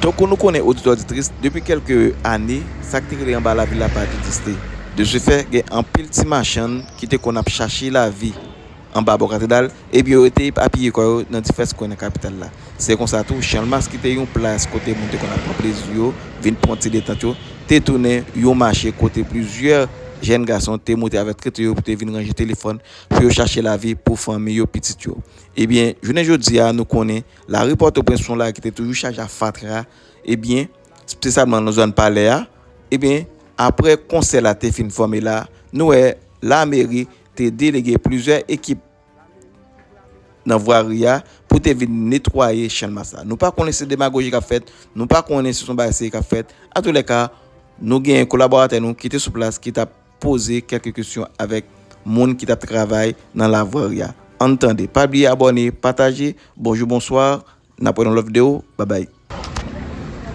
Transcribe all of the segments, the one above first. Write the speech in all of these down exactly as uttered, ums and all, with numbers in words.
Tankou nou konnen, oditè, oditris, depi kèlke ane, sa k te rele anba lavil la pa egziste. De ce fait, gen anpil ti machann ki te konn ap chache lavi anba bò katedral, ebyen, yo te apiye kò yo nan divès kwen nan kapital la. Se konsa tou, Channmas, ki te yon plas kote moun te konn ap pran plezi yo, vin pran ti detant yo, te tounen yon mache kote plizyè jèn gason te moute avèk trete yo pou te vin ranje telefòn, pou yo chache lavi pou fanmi yo, pitit yo. Ebyen, jounen jodi a, nou konnen lari Pòtoprens, yon lari ki te toujou chaje ak fatra, ebyen, espesyalman nan zòn Palè a, ebyen, apre konsè la te fin fòme la, nou wè lameri te delege plizyè ekip nan vwari a pou te vin netwaye Channmas la. Nou pa konnen si se demagoji k ap fèt, nou pa konnen si se yon bagay serye k ap fèt. Antoulèka, nou gen kolaboratè nou ki te sou plas ki t ap poze kèlke kesyon avèk moun ki t ap travay nan lavwari a. Ann tande. Pa bliye abòne, pataje. Bonjou, bonswa. N ap wè nan lòt videyo. Babay.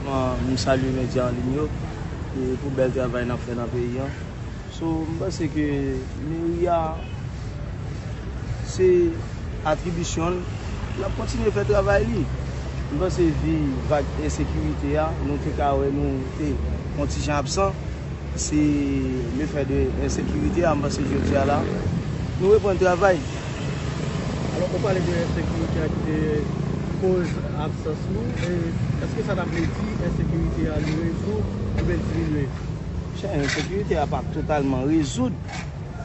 Mwen, m salye medya an liy yo, e pou bèl travay n ap fè nan peyi an. So, m panse ke meri a, se atribisyon l, l ap kontinye fè travay li. M panse vi vag ensekirite a, nou te ka wè nou te yon ti jan absan. Se le fè de ensekirite a, m panse jodi a la, nou reprann travay. Alò, ou pale de ensekirite a ki te koz absans nou, e èske sa ta vle di ensekirite a li rezoud oubyen diminye? Chè, ensekirite a pa totalman rezoud,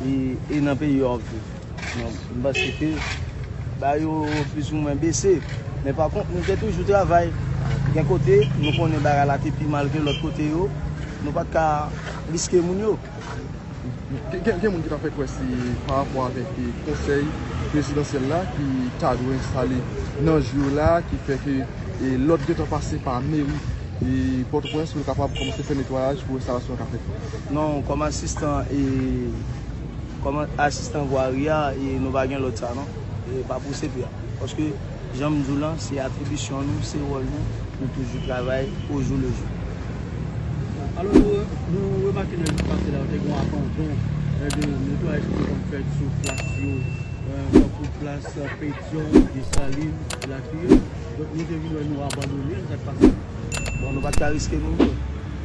e, e nan peyi a w ap viv. Non, m panse ke bagay yo plizoumwen bese. Men pa kont, nou te toujou travay. Gen kote, nou konnen bagay la te pi mal ke lòt kote yo. Nou pa t ka riske moun yo. Gen, gen, gen moun ki ta fè kwè se pa rapò avèk, e, konsèy prezidansyèl la ki ta dwe enstale nan jou la, ki fè ke, e, lòd gentan pase pa meri, e, Pòtoprens pou l kapab kòmanse fè netwayaj pou enstalasyon an ka fèt. Non, kòm asistan, e, kòm asistan vwari a, e, nou pa gen lòd sa non. E, pa pou C P A. Paske, jan m di w lan, se atribisyon nou, se wòl nou, nou toujou travay au jour le jour. Alò, nou, nou remake nan jou pase la, te gen yon abandon, e, de netwayaj ki te konn fèt sou plas yo, e, tankou plas, e, Petyonn, Desalin, elatriye. Donk, nou te vin wè nou abandone l, sa k pase? Bon, nou pa t ka riske moun yo.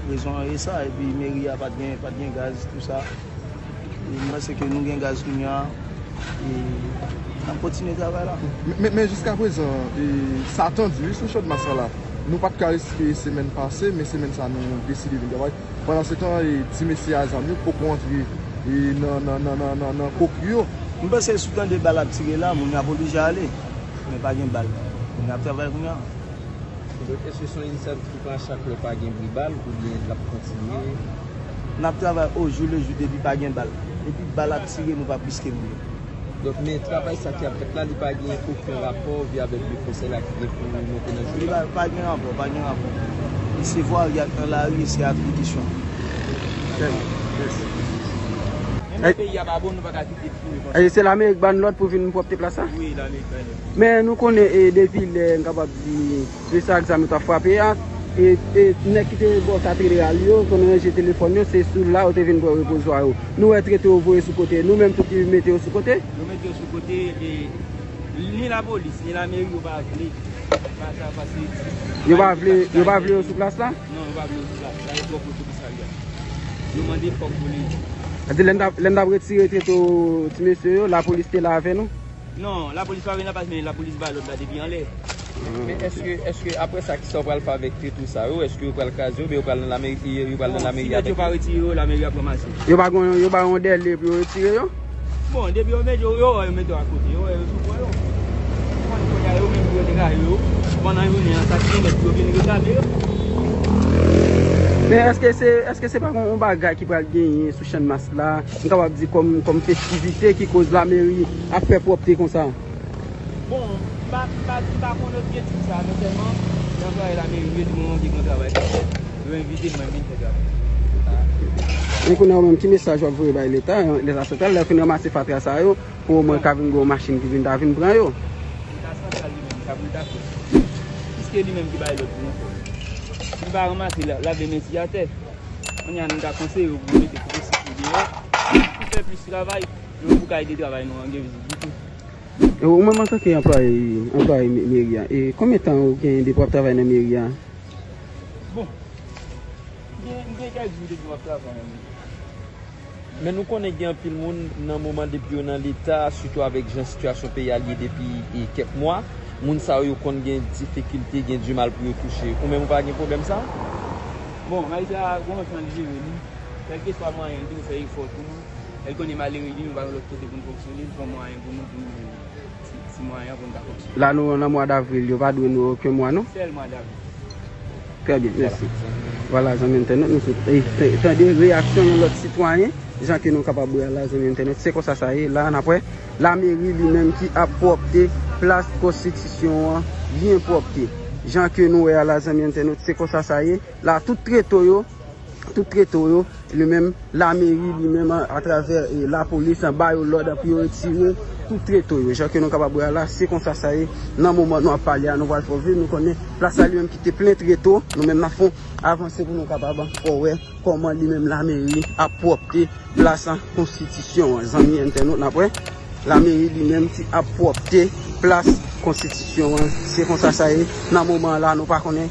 Rezon an e sa, epi meri a pa t gen, pa t gen gaz, tou sa. E m panse ke nou gen gaz kounye a, e n ap kontinye travay la. Men, men, men jiska prezan, e, sa tande wi sou Channmas la. Nou pa t ka riske semèn pase, men semèn sa nou deside vin travay. Pandan se tan, e, ti mesye a zam yo poko antre, e, nan, nan, nan, nan, nan, nan kok yo. M panse si w tande bal ap tire la, moun yo ap oblije ale. Men pa gen bal. Moun yo ap travay kounye a. Donk, èske se yon inisyativ ki pran chak lè pa gen bri bal oubyen l ap kontinye? N ap travay au jour le jour depi pa gen bal. Depi bal ap tire, nou p ap riske moun yo. Donk, men travay sa ki ap fèt la, li pa gen okenn rapò vye avèk le konsèy la ki gen pou monte nan jou la? Li pa, pa gen rapò, pa gen rapò. Li se vwari ak nan lari, se atribisyon. Trè byen. Mèsi. Menm lè peyi a pa bon, nou pa ka kite l pou li konsa. E se lameri k ba n lòd pou vin pwòpte plas la? Wi, lameri k ba n lòd. Men nou konnen, e, depi lè, n kapab di, se sa ak zam yo t ap frape a, e, e nèg ki te bò katedral yo, konn ranje telefòn yo, se sou la yo te vin pran repozwa yo. Nou wè trete yo voye sou kote, nou menm tou ki mete yo sou kote. Yo mete yo sou kote, e ni lapolis, ni lameri yo pa vle. Pa sa, pase yo pa vle, yo pa vle yo sou plas la? Non, yo pa vle yo sou plas la, yo twò pwoche komisarya. Nou mande fòk pou li. Sa di lè n t ap, lè n t ap retire trete ti mesye yo, lapolis te la avè nou? Non, lapolis pa vin la, paske men lapolis ba lòd la depi anlè. Men èske, èske apre sa, kisa w pral fè avèk trete sa yo? Èske yo pral kraze yo, oubyen yo pral nan lameri, yo pral nan lameri avèk yo? Si nèg yo pa retire yo, lameri ap ranmase. Yo pa gon, yo pa yon dèle pou yo retire yo? Bon, depi yo mete yo, yo wè yo mete yo akote, yo wè yo sou pwen yo. Ou konn kounye a yo menm pou yo degaje yo, pandan jounen an, sa ki remèt pou yo vin reklame yo. Men èske se, èske se pa yon, yon bagay ki pral genyen sou Channmas la, m kapab di kòm, kòm festivite ki koz lameri ap fè pwòpte konsa? Bon, m pa, m pa, m pa konn objektif sa, men sèlman, nan travay lameri, yo di mwen gen gran travay k ap fèt, yo envite mwen vin fè travay. E kounye a ou menm, ki mesaj w ap voye bay Leta, Leta santral, lè yo fin ranmase fatra sa yo, pou omwen ka vin gen yon machin ki vin ta vin pran yo? Leta santral li menm, sa pou l ta fè? Piske li menm ki bay lòd pou nou fè. Si l pa ranmase, la, lave men sou atè. Kounye a, nou ta konseye yo pou yo mete kote sik yo deyò, pou fè plis travay, yon boukay de travay nou an gen vizib ditou. E ou menm antanke anplwaye, anplwaye me-, meri a, e konbyen tan ou gen depi w ap travay nan meri a? Kèk jou te di w ap travay an. Men nou konnen gen anpil moun nan moman depi yo nan Leta, sitou avèk jan sitiyasyon peyi a l ye depi e, kèk mwa, moun sa yo, yo konn gen difikilte, gen dimal pou yo touche. Ou menm ou pa gen pwoblèm sa? Bon, Maïsa, gon jan l jere li. Kèlkeswa mwayen l, tou fè efò tou. Lè l konnen malere li, nou pa gen lòt kote pou n fonksyone, l pran mwayen pou nou, pou nou jwenn ti, ti mwayen pou n ka fonksyone. La nou nan mwa davril, yo pa dwe nou okenn mwa non? Sèl mwa davril. Trè byen, mèsi. Vwala, zanmi entènot, nou sot, e, te-, tande reyaksyon yon lòt sitwayen, jan ke nou kapab wè a la, zanmi entènot, se konsa sa ye, la n ap wè lameri li menm ki ap pwòpte plas konstitisyon an byen pwòpte. Jan ke nou wè a la, zanmi entènot, se konsa sa ye, la tout treto yo, tout treto yo, li menm, lameri li menm, a, atravè, e, lapolis, an ba yo lòd pou yo retire tout treto yo. Jan ke nou kapab wè a la, se konsa sa ye. Nan moman nou ap pale a, nou pral fè w viv, nou konnen plas la li menm ki te plen treto, nou menm n ap fè yon avanse pou nou kapab fè w wè kòman li menm lameri ap pwòpte plas an konstitisyon an. Zanmi entènot, n ap wè lameri li menm ki ap pwòpte plas konstitisyon an. Se konsa sa ye. Nan moman an la, nou pa konnen